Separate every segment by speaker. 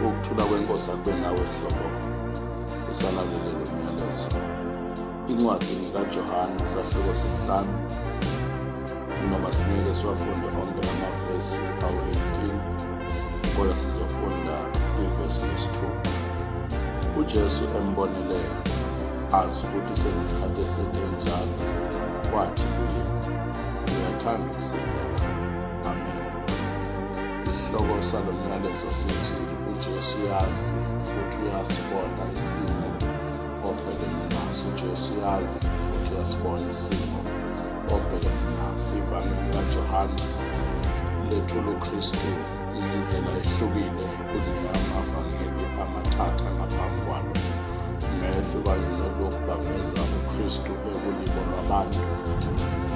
Speaker 1: Ukuthula kweNkosi akube nawe hlobo usalalele lo myalezo. Incwadi ngekaJohane isahluko sesihlanu noma singeke siwafunde onke lamavesi awu-18 kodwa sizofunda ivesi lesithupha. UJesu embonile azi ukuthi usenesikhathi eside enjalo wathi kuye, uyathanda ukusinda na? Amen. Isihloko salo myalezo sithi uJesu uyazi futhi uyasibona isimo obhekene naso. UJesu uyazi futhi uyasibona isimo obhekene naso. Ivangeli likaJohane lethula uKristu ngendlela ehlukile kuneyamavangeli amathatha ngaphambi kwalo. Matthew kanye noLuke baveza uKristu ekulibo lwabantu.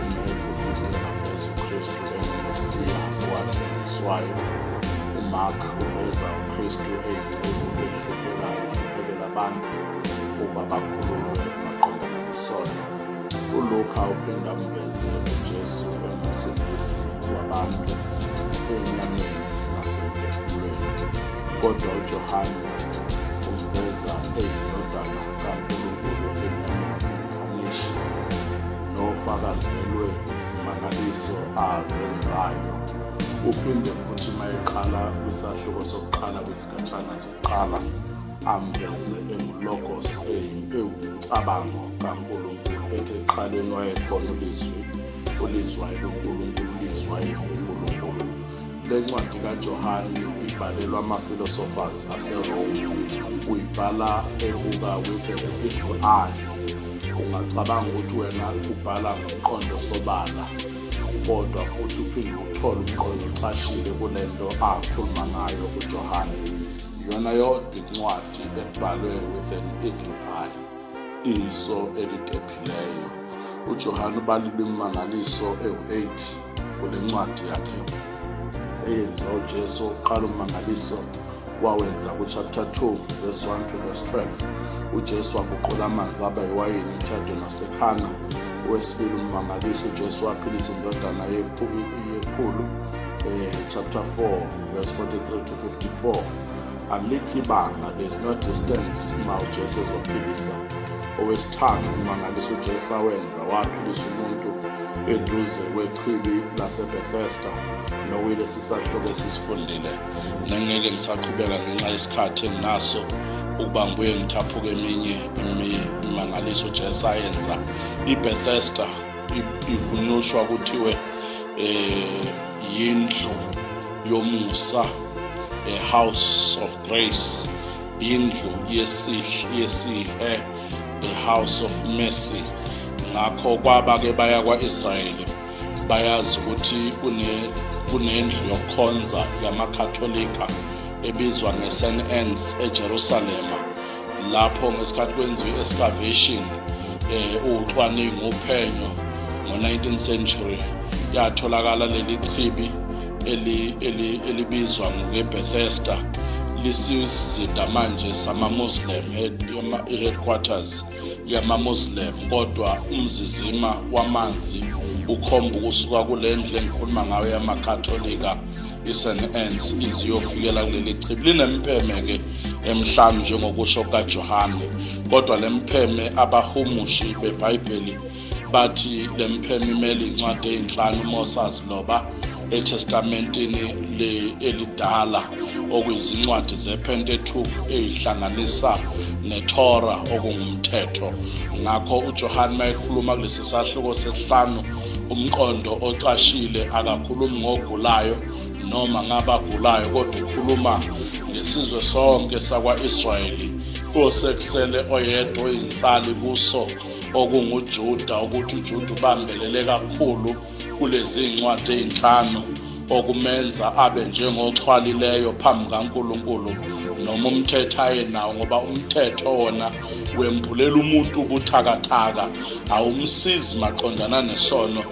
Speaker 1: UMatthew uphinde aveze uKristu enguMesiya owathenjiswayo. UMark uveza uKristu eyinceku ehluphekayo ehluphekela abantu ukuba bakhululwe maqondana nesono. ULuka uphinde amveze uJesu engumsindisi wabantu enyameni nasemphefumulweni. Kodwa uJohane umveza eyindodana kaNkulunkulu enyameni incarnation nofakazelwe izimangaliso azenzayo. Uphinde futhi mayeqala kwisahluko sokuqala kwisigatshana zokuqala amveze engulogos ewumcabango kaNkulunkulu ethi ekuqaleni wayekhona ulizwi ulizwi wayeluNkulunkulu ulizwi wayenguNkulunkulu. Le ncwadi kaJohane ibhalelwa ama-philosophers aseRome. Uyibhala ebuka with an evil eye. Ungacabanga ukuthi wena ubhala ngomqondo sobala, kodwa futhi uphinde uthole umqondo ocashile kule nto akhuluma ngayo uJohane. Iyona yodwa incwadi ebhalwe with an evil eye, iso elidephileyo. UJohane ubalile imimangaliso ewu-8 kule ncwadi yakhe eyenziwa uJesu. Uqala ummangaliso wawenza ku-chapter 2 verse 1 to verse 12. UJesu waguqula amanzi aba yiwayini emshadweni waseKhana. Owesibili ummangaliso, uJesu waphilisa indodana yekhulu, chapter 4 verse 43 to 54. Alikho ibanga, there is no distance uma uJesu ezophilisa. Owesithathu ummangaliso uJesu awenza, waphilisa umuntu eduze kwechibi laseBethesda, nokuyilesi sahluko esisifundile. Nengeke ngisaqhubeka ngenxa yesikhathi enginaso ukuba ngibuye ngithaphuke eminye imimangaliso uJesu ayenza. IBethesda ihunyushwa kuthiwe yindlu yomusa, a house of grace, indlu yesihe, the house of mercy. Ngakho kwaba-ke baya kwa-Israyeli bayazi ukuthi kunendlu yokukhonza yamaKatolika ebizwa nge-St Anne's eJerusalema, lapho ngesikhathi kwenziwa i-excavation, ucwaningo, uphenyo ngo-19th century, yatholakala leli chibi elibizwa ngeBethesda, lisizinda manje sama-Muslim, i-headquarters yama-Muslim, kodwa umzizima wamanzi ukhomba ukusuka kule ndlu engikhuluma ngayo yamaKatolika i-St Anne's iziyofikela kuleli chibi. Linempheme-ke emihlanu njengokusho kukaJohane, kodwa le mpheme abahumushi beBhayibheli bathi le mpheme imele incwadi eyinhlanu uMose aziloba eTestamentini elidala, okuyizincwadi zePentateuch eyihlanganisa neTorah okungumthetho. Ngakho uJohane mayekhuluma kulesi sahluko sesihlanu, umqondo ocashile, akakhulumi ngogulayo noma ngabagulayo, kodwa ukhuluma ngesizwe sonke sakwa-Israyeli osekusele oyedwa oyinsali kuso, okunguJuda, ukuthi uJuda ubambelele kakhulu kulezi ncwadi ezinhlanu okumenza abe njengoxhwalileyo phambi kaNkulunkulu noma umthetho ayenawo, ngoba umthetho wona wembulela umuntu ubuthakathaka, awumsizi maqondana nesono.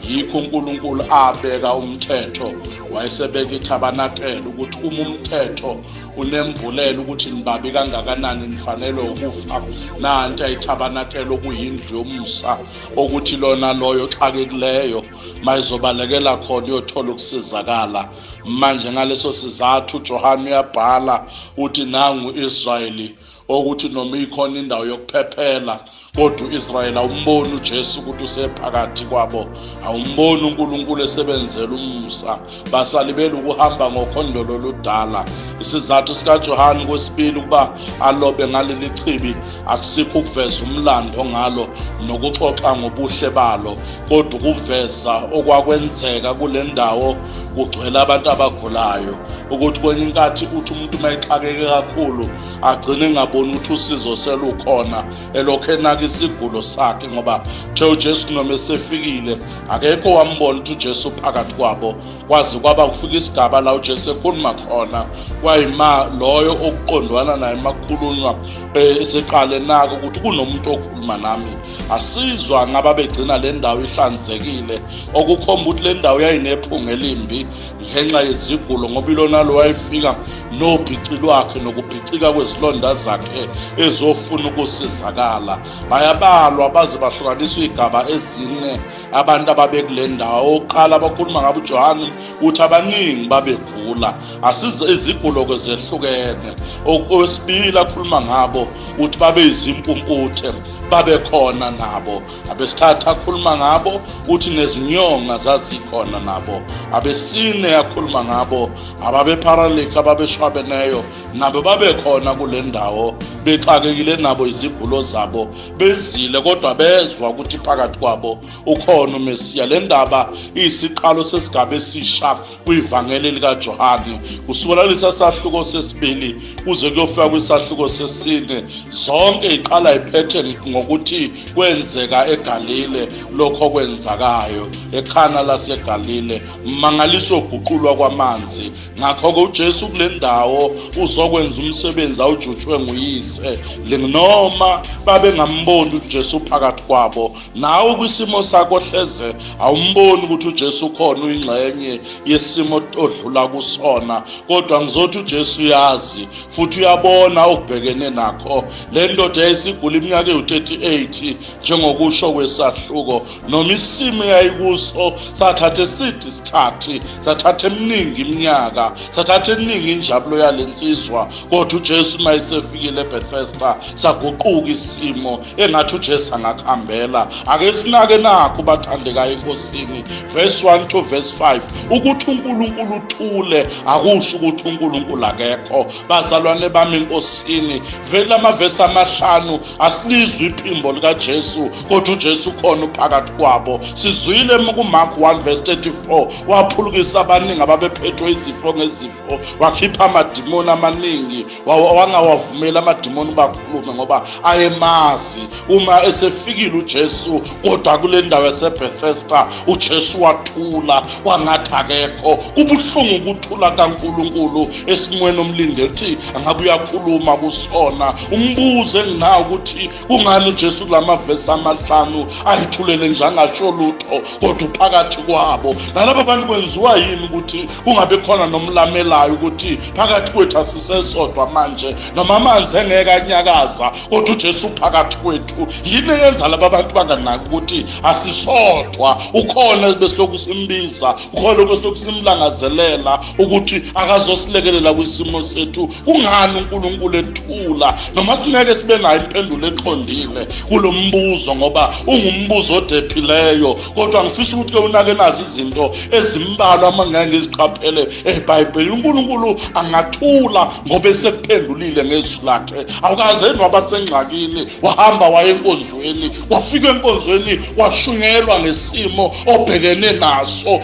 Speaker 1: Yikho uNkulunkulu abeka umthetho, wayesebeka ithabanakele ukuthi uma umthetho unembulela ukuthi nibabi kangakanani nifanelwe ukufa, nanti ayithabanakele okuyindlu yomusa, okuthi lona loyo oxakekileyo mayizobalekela khona uyothola ukusizakala. Manje ngaleso sizathu uJohane uyabhala uthi nangu Israyeli, okuthi noma ikhona indawo yokuphephela, kodwa uIsrayeli awumboni uJesu ukuthi usephakathi kwabo, awumboni uNkulunkulu esebenzela umusa, basalibele ukuhamba ngokhondolo oludala. Isizathu sikaJohane kwesibili ukuba alobe ngaleli chibi akusikho ukuveza umlando ngalo nokuxoxa ngobuhle balo, kodwa ukuveza okwakwenzeka kule ndawo kugcwele abantu abagulayo, ukuthi kwenye inkathi uthi umuntu uma exakeke kakhulu agcine engaboni ukuthi usizo selukhona, elokhu enaka isigulo sakhe, ngoba the uJesu noma esefikile akekho wambona ukuthi uJesu phakathi kwabo, kwaze kwaba kufika isigaba la uJesu ekhuluma khona, kwayima loyo okuqondwana naye makukhulunywa eseqale naka ukuthi kunomuntu okhuluma nami. Asizwa ngababegcina le ndawo ihlanzekile, okukhomba ukuthi le ndawo yayinephunga elimbi ngenxa yezigulo, ngoba ilona lo wayefika nobhici lwakhe nokubhicika kwezilonda zakhe ezofuna ukusizakala. Bayabalwa baze bahlukaniswa igaba ezine abantu ababekule ndawo. Oqala abakhuluma ngabo uJohane uthi abaningi babegula, asize izigulo-ke zehlukene. Okwesibili akhuluma ngabo uthi babeyizimpumputhe, babekhona nabo. Abesithathu akhuluma ngabo uthi nezinyonga zazikhona nabo. Abesine akhuluma ngabo ababeparaliki, ababeshwabeneyo, nabo babekhona kule ndawo, bexakekile nabo izigulo zabo, bezile kodwa bezwa ukuthi phakathi kwabo ukhona uMesiya. Le ndaba iyisiqalo sesigaba esisha kwivangeli likaJohane, kusukela lesa sahluko sesibili kuze kuyofika kwisahluko sesine. Zonke iqala iphethe ngokuthi kwenzeka eGalile lokho okwenzakayo eKhana laseGalile, mmangaliso oguqulwa kwamanzi. Ngakho-ke uJesu kule ndawo uzokwenza umsebenzi awujutshwe nguyise. Noma babengamboni uJesu phakathi kwabo, nawe kwisimo sakho hleze awumboni ukuthi uJesu ukhona, uyingxenye yesimo odlula kusona, kodwa ngizothi uJesu uyazi futhi uyabona okubhekene nakho. Le ndoda yayisigula iminyaka ewu-38 njengokusho kwesahluko, noma isimo eyayikuso sathatha eside isikhathi, sathatha eminingi iminyaka, sathatha eminingi injabulo yale nsizwa, kodwa uJesu uma esefikile eBethesda saguquka isimo, engathi uJesu angakuhambela. Ake sinake nakho bathandekayo eNkosini, verse 1 to verse 5, ukuthi uNkulunkulu uthule akusho ukuthi uNkulunkulu akekho. Bazalwane bami eNkosini, vele amavesi amahlanu asilizwe iphimbo likaJesu, kodwa uJesu ukhona uphakathi kwabo. Sizwile kuMark 1 verse 34, waphulukisa abaningi ababephethwe izifo ngezifo, wakhipha amadimoni amaningi, wangawavumeli amadimoni bakhulume ngoba ayemazi. Uma esefikile uJesu kodwa kule ndawo yaseBethesda, uJesu wathula wangathi akekho. Kubuhlungu ukuthula kaNkulunkulu esimweni omlindele ukuthi angabe uyakhuluma kusona. Umbuzo enginawo ukuthi kungani uJesu kulamavesi amahlanu ayithulele nje angasho lutho, kodwa uphakathi kwabo nalaba bantu? Kwenziwa yini ukuthi kungabe khona nomlamelayo ukuthi phakathi kwethu asisesodwa manje, noma amanzi engeke anyakaza, kodwa uJesu uphakathi kwethu? Yini eyenza laba bantu banganaki ukuthi asisodwa, ukhona besilokhu simbiza, ukhona besilokhu simlangazelela ukuthi akazosilekelela kwisimo sethu? Kungani uNkulunkulu ethula? Noma singeke sibe nayo impendulo eqondile kulo mbuzo, ngoba ungumbuzo odephileyo, kodwa ngifisa ukuthi ke unake nazi izinto ezimbalwa uma ngeke ngiziqaphele eBhayibhelini. uNkulunkulu angathula ngoba esekuphendulile ngezwi lakhe. Awukaze waba sengxakini, wahamba waye enkonzweni, wafika enkonzweni washunyelwa ngesimo obhekene naso,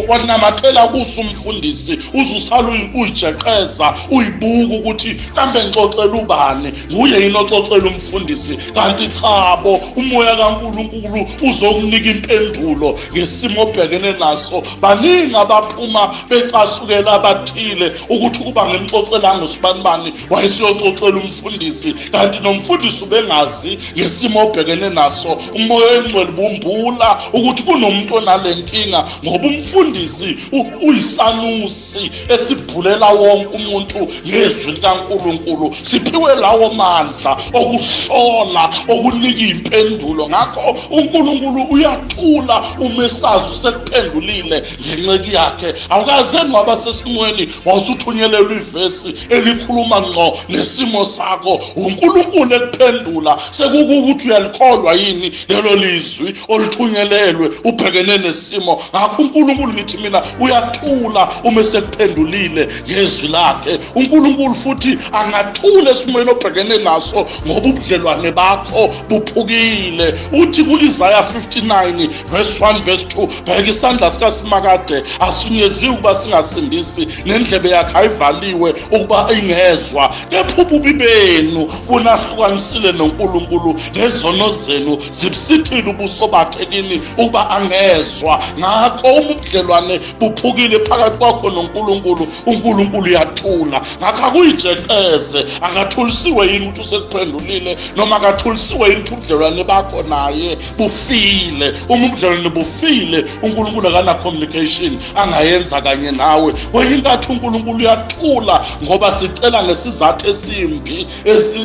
Speaker 1: wanamathela kuso umfundisi, uze usale uyijeqeza uyibuka ukuthi kambe ngixoxela ubani, nguye yini oxoxela umfundisi? Kanti chabo, umoya kaNkulunkulu uzokunika impendulo ngesimo obhekene naso. Baningi abaphuma becasukela abathile ukuthi ukuba ngimxoxelanga usibanibani, wayeseyoxoxela umfundisi. umfundisi, kanti nomfundisi ubengazi ngesimo obhekene naso. Umoya oyingcwele bumbula ukuthi kunomuntu onale nkinga, ngoba umfundisi uyisanusi esibhulela wonke umuntu ngezwi likaNkulunkulu. Siphiwe lawo mandla okuhlola, okunika impendulo. Ngakho uNkulunkulu uyathula uma esazi usekuphendulile ngenceki yakhe. Awukaze waba sesimweni wawusuthunyelelwa ivesi elikhuluma ngqo nesimo sakho, uNkulunkulu ekuphendula, sekukukuthi uyalikholwa yini lelo lizwi olithunyelelwe ubhekene nesimo. Ngakho uNkulunkulu, ngithi mina, uyathula uma esekuphendulile ngezwi lakhe. uNkulunkulu futhi angathula esimweni obhekene naso ngoba ubudlelwane bakho buphukile. Uthi ku-Isaya 59 verse 1 verse 2, bheka isandla sikaSimakade asinyeziwe ukuba singasindisi, nendlebe yakhe ayivaliwe ukuba ingezwa, kepha ububi benu bunahlukanisile noNkulunkulu, nezono zenu zibusithile ubuso bakhe kini ukuba angezwa. Ngakho uma ubudlelwane buphukile phakathi kwakho noNkulunkulu, uNkulunkulu uyathula. Ngakho akuyijeqeze, akathulisiwe yini ukuthi usekuphendulile, noma akathulisiwe yini ukuthi ubudlelwane bakho naye bufile? Uma ubudlelwane bufile, uNkulunkulu akana communication angayenza kanye nawe. Kwenye inkathi uNkulunkulu uyathula ngoba sicela ngesizathu esimbi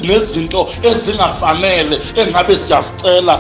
Speaker 1: nezinto ezingafanele engabe siyasicela.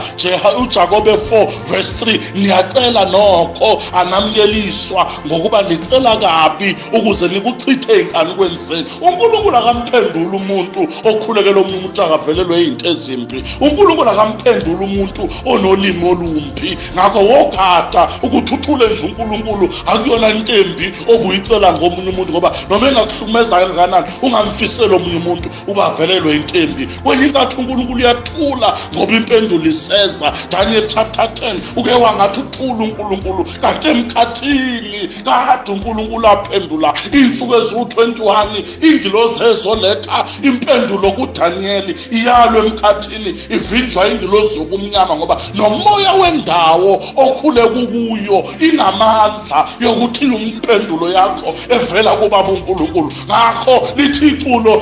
Speaker 1: UJakobe 4 verse 3, niyacela nokho anamukeliswa, ngokuba nicela kabi ukuze nikuchithe ey'nkanukweni zenu. uNkulunkulu akamphenduli umuntu okhulekela omunye umuntu akavelelwe izinto ezimbi. uNkulunkulu akamphenduli umuntu onolimi olumbi. Ngakho wogada ukuthi uthule nje uNkulunkulu akuyona into embi obuyicela ngomunye umuntu, ngoba noma engakuhlukumeza kangakanani ungamfiseli omunye umuntu ubavelelwe into embi. Kwenye inkathi uNkulunkulu uyathula ngoba impendulo iseza. Daniel chapter 10, uke wangathi uthula uNkulunkulu, kanti emkhathini kade uNkulunkulu aphendula iy'nsuku eziwu-21, ingilozi ezoletha impendulo kuDaniyeli iyalwa emkhathini, ivinjwa ingilozi yokumnyama, ngoba nomoya wendawo okhule kukuyo inamandla yokuthi impendulo yakho evela kubaba uNkulunkulu. Ngakho lithi iculo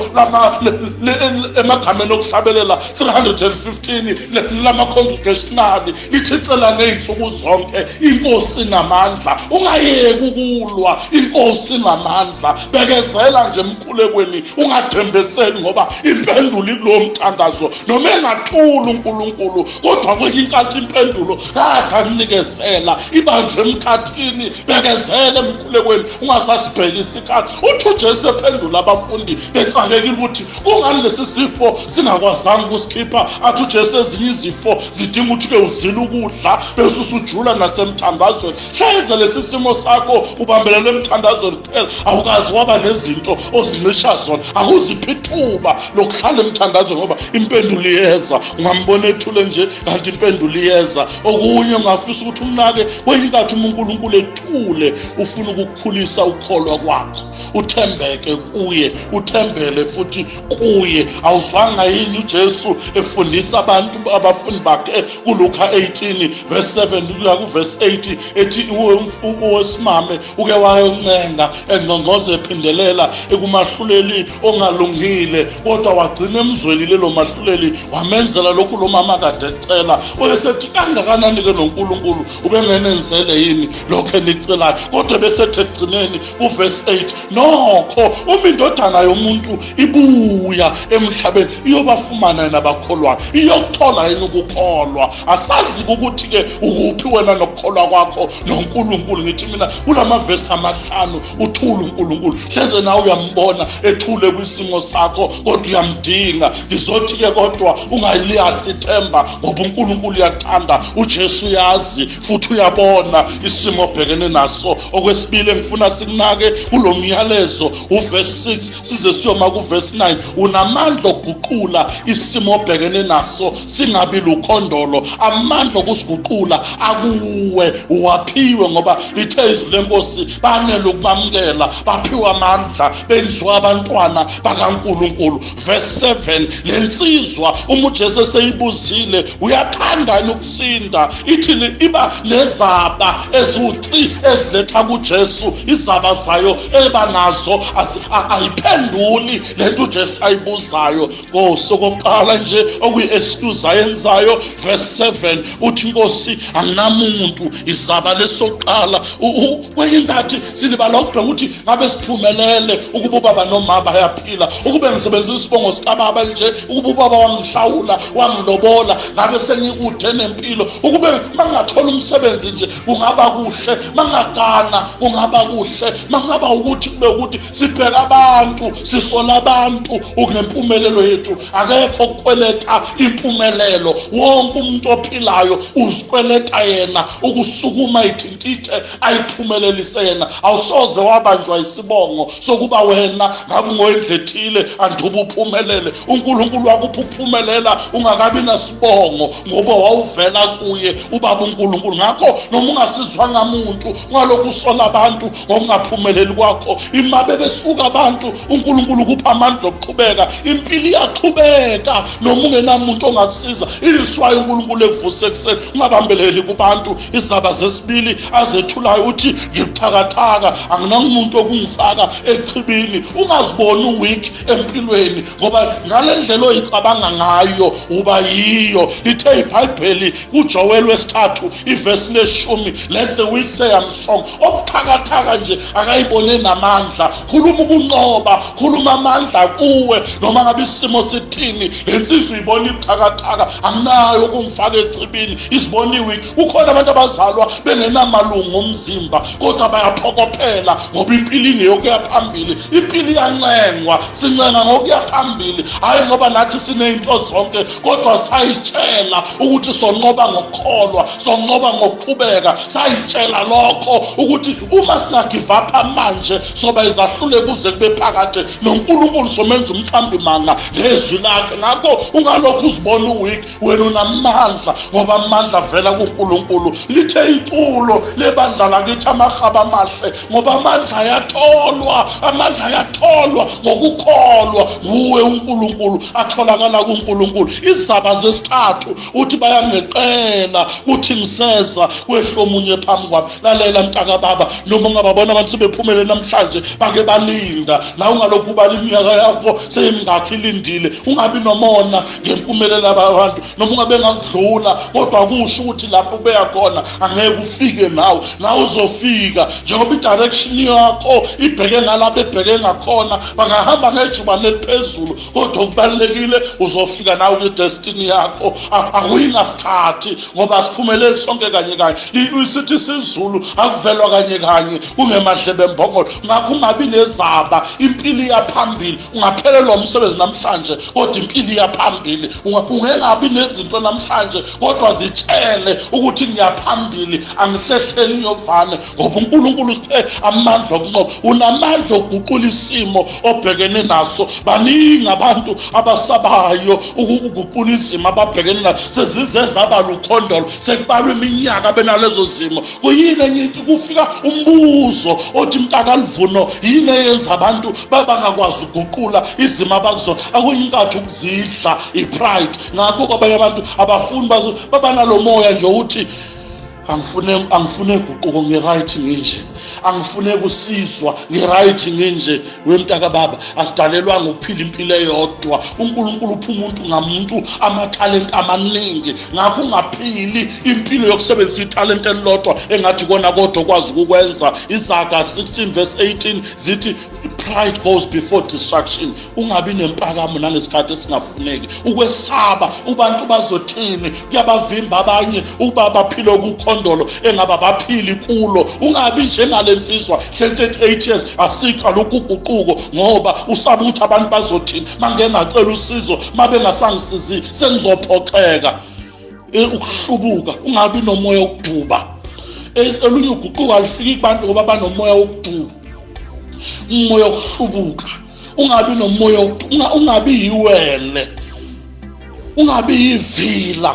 Speaker 1: emagameni okuhlabelela 315 lama-congregational, lithi cela ngey'nsuku zonke, inkosi inamandla. Ungayeki ukulwa, inkosi inamandla. Bekezela nje emkhulekweni, ungathembeseli, ngoba impendulo ikulowo mthandazo. Noma engathula uNkulunkulu, kodwa kwenye inkathi impendulo kade akunikezela ibanjwe emkhathini. Bekezela emkhulekweni, ungasasibheki isikhathi. Uthi uJesu ephendula abafundi bexakekile ukuthi kungani lesi sifo singakwazanga ukusikhipha, athi uJesu ezinye izifo zidinga ukuthi-ke uzile ukudla bese usujula nasemthandazweni. Hleze lesi simo sakho ubambelele emthandazweni kuphela, awukazi waba nezinto ozincisha zona, akuziphi ithuba lokuhlala emthandazweni, ngoba impendulo iyeza. Ungambona ethule nje, kanti impendulo iyeza. Okunye ungafisa ukuthi umnake, kwenye inkathi uma uNkulunkulu ethule ufuna ukukhulisa ukukholwa kwakho, uthembeke kuye, uthembele futhi kuye. Awuzwanga yini uJesu efundisa abantu, abafundi bakhe, kuLuka 18 verse 7 kuya kuverse 8, ethi owesimame uke wayoncenga engqongqoza ephindelela ekumahluleli ongalungile, kodwa wagcina emzwelile lo mahluleli, wamenzela lokhu lo mama kade ecela. Oyesethi kangakanani-ke noNkulunkulu ubengenenzele yini lokho enicelayo? Kodwa besethi ekugcineni uvesi 8, nokho uma indodana yomuntu ibuya emhlabeni iyobafumana yena abakholwayo? Iyokuthola yini ukukholwa? Asazi ukuthi-ke ukuphi wena nokukholwa kwakho noNkulunkulu. Ngithi mina kulamavesi amahlanu uthule uNkulunkulu, hleze nawe uyambona ethule kwisimo sakho, kodwa uyamdinga. Ngizothi-ke kodwa ungalilahli ithemba, ngoba uNkulunkulu uyakuthanda, uJesu uyazi futhi uyabona isimo obhekene naso. Okwesibili engifuna sikunake kulo myalezo, uvesi 6 size siyoma kuvesi 9, unamandla okuguqula isimo obhekene naso singabi lukhondolo. Amandla okusiguqula akuwe, uwaphiwe, ngoba lithe izwi lenkosi banele ukubamukela. Baphiwa amandla, benziwa abantwana bakaNkulunkulu. Verse 7, lensizwa uma uJesu eseyibuzile uyathanda yini ukusinda, ithi iba nezaba eziwu-3 eziletha kuJesu. Izaba zayo eba nazo ayiphenduli lento uJesu ayibuzayo. Nkosi, okokuqala nje okuyi-excuse ayenzayo, verse 7, uthi, "Nkosi, anginamuntu." Izaba lesokuqala. Kwenye inkathi silibala ukubheka ukuthi ngabe siphumelele ukuba ubaba nomama bayaphila, ukube ngisebenzisa isibongo sikababa nje, ukuba ubaba wangihlawula wangilobola, ngabe sengikude nempilo, ukube mangingathola umsebenzi nje kungaba kuhle, mangingagana kungaba kuhle, mangaba ukuthi kube ukuthi sibheka abantu, sisola abantu unempumelelo yethu. Akekho okukweleta impumelelo. Wonke umuntu ophilayo uzikweleta yena ukusukuma ithintithe ayiphumelelise yena. Awusoze wabanjwa isibongo sokuba wena ngabe ungoyendlethile anduba uphumelele. UNkulunkulu wakupha ukuphumelela ungakabi nasibongo, ngoba wawuvela kuye ubaba uNkulunkulu. Ngakho noma ungasizwanga muntu, ungalokhu usola abantu ngokungaphumeleli kwakho. Imabe besuka abantu, uNkulunkulu kupha amandla okuqhubeka. Impilo iyaqhubeka noma ungenamuntu ongakusiza. Iliswayo uNkulunkulu ekuvuse ekuseni, ungabambeleli kubantu. Izaba zesibili azethulayo, uthi, "Ngibuthakathaka, anginamuntu okungifaka echibini." Ungaziboni uweak empilweni, ngoba ngale ndlela oyicabanga ngayo uba yiyo. Lithe iBhayibheli kuJoel wesithathu ivesi leshumi, "Let the weak say I'm strong." Obuthakathaka nje akayibone namandla. Khuluma ukunqoba, khuluma amandla kuwe noma ngabe isimo sithini. Le nsizwa uyibona ibuthakathaka, anginayo ukungifaka echibini, izibona iweak. Kukhona abantu abazalwa bengenamalungu omzimba, kodwa bayaphokophela ngoba impilo ingeyokuya phambili. Impilo iyancengwa, sincenga ngokuya phambili, hhayi ngoba nathi siney'nto zonke, kodwa sayitshela ukuthi sonqoba ngokukholwa, sonqoba ngokuqhubeka. Sayitshela lokho ukuthi uma singagive up manje, soba izahlule kuze kube phakade, noNkulunkulu somenza umqambi manga ngezwi lakhe. Ngakho ungalokhu uzibona uweak. Wena unamandla, ngoba amandla avela kuNkulunkulu. Lithe iculo lebandla lakithi, amahaba amahle, ngoba amandla ayatholwa, amandla ayatholwa ngokukholwa nguwe uNkulunkulu, atholakala kuNkulunkulu. Izaba zesithathu, uthi, "Bayangeqela kuthi ngiseza kwehla omunye phambi kwami." Lalela mntaka baba, noma ungababona abantu sebephumele namhlanje, bake balinda. La ungalokhu ubala iminyaka yakho seyimingakhi ilindile. Ungabi nomona ngempumelelo abantu, noma ungabe ngakudlula, kodwa kusho ukuthi lapho ubeya khona angeke ufike nawe. Nawe uzofika, njengoba i-direction yakho ibheke ngalapho ebheke ngakhona. Bangahamba ngejubane eliphezulu, kodwa okubalulekile uzofika nawe kwi-destiny yakho. Akuyi ngasikhathi, ngoba asiphumeleli sonke kanye kanye. Sithi isiZulu, akuvelwa kanye kanye kungemadlebe embongolo. Ngakho ungabi nezaba, impilo iyaphambili. Ungaphelelwa umsebenzi namhlanje, kodwa impilo iyaphambili. Ungengabi nezinto namhlanje, kodwa zitshele ukuthi ngiyaphambili, angihlehleli nyovane, ngoba uNkulunkulu usiphe amandla okunqoba. Unamandla okuguqula isimo obhekene naso. Baningi abantu abasabayo ukuguqula izimo ababhekene nazo, sezize zaba lukhondolo, sekubalwa iminyaka benalezo zimo. Kuyini enye into? Kufika umbuzo othi, mntakaluvuno, yini eyenza abantu bangakwazi ukuguqula izimo abakuzona? Akuyinkathi ukuzidla, i-pride. Ngakho kwabanye abantu abafuni, babanalo moya nje uthi, "Angifune guquko, ngi-right nginje, angifune kusizwa, ngi-right nginje." Wemntaka baba, asidalelwanga ukuphila impilo eyodwa. UNkulunkulu upha umuntu ngamuntu amathalente amaningi. Ngakho ungaphili impilo yokusebenzisa ithalente elilodwa engathi kona kodwa okwazi ukukwenza. Izaga 16 verse 18 zithi, "Pride goes before destruction." Ungabi nempakamo nangesikhathi esingafuneki. Ukwesaba ubantu bazothini kuyabavimba abanye ukuba baphile kukhondolo engaba baphili kulo. Ungabi njengale nsizwa hleli 38 years, asikho lokhu uguquko, ngoba usaba ukuthi abantu bazothini mangeke ngacela usizo, mabengasangisizi sengizophoxeka. Ukuhlubuka, ungabi nomoya wokuduba. Olunye uguquko alufiki kubantu ngoba banomoya wokuduba, umoya wokuhlubuka. Ungabi nomoya, ungabi yiwele, ungabi yivila.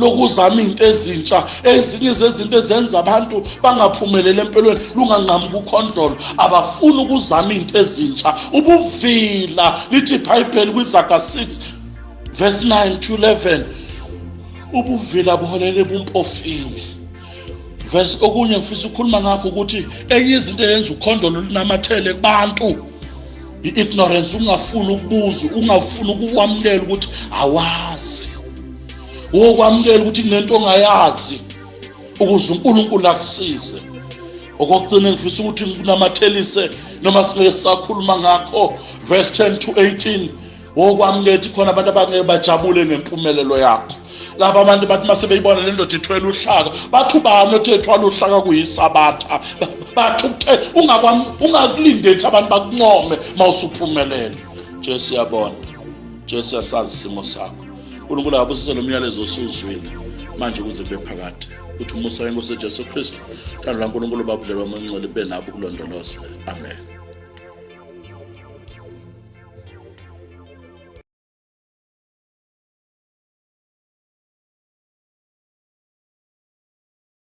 Speaker 1: lokuzama izinto ezintsha. Ezinye zezinto ezenza abantu bangaphumeleli empilweni lunganqamuka ukhondlolo, abafuni ukuzama izinto ezintsha. Ubuvila, lithi iBhayibheli kwiZaga 6 verse 9 to 11, ubuvila buholela ebumpofini. Verse okunye ngifisa ukukhuluma ngakho ukuthi enye izinto eyenza ukhondolo lunamathele kubantu i-ignorance, ungafuni ukubuza, ungafuni ukukwamukela ukuthi awazi, wokwamukela ukuthi kunento ongayazi ukuze uNkulunkulu akusize. Okokugcina ngifisa ukuthi ngikunamathelise noma singeke sisakhuluma ngakho, verse 10 to 18, wokwamukela ukuthi khona abantu abangeke bajabule ngempumelelo yakho. Laba abantu bathi uma sebeyibona le ndoda ithwele uhlaka, bathi ubani othe ethwala uhlaka kuyisabatha? Bathi ukuthe ungakulindeli ukuthi abantu bakuncome uma usuphumelele. Jesu yabona, Jesu yasazi isimo sakho. uNkulunkulu akabusise lo myalezo osuzwile manje kuze kube phakade. Uthi umusa wenkosi Jesu Kristu, thando laNkulunkulu babudlelwa amangcwele, kube nabo kulondoloze. Amen.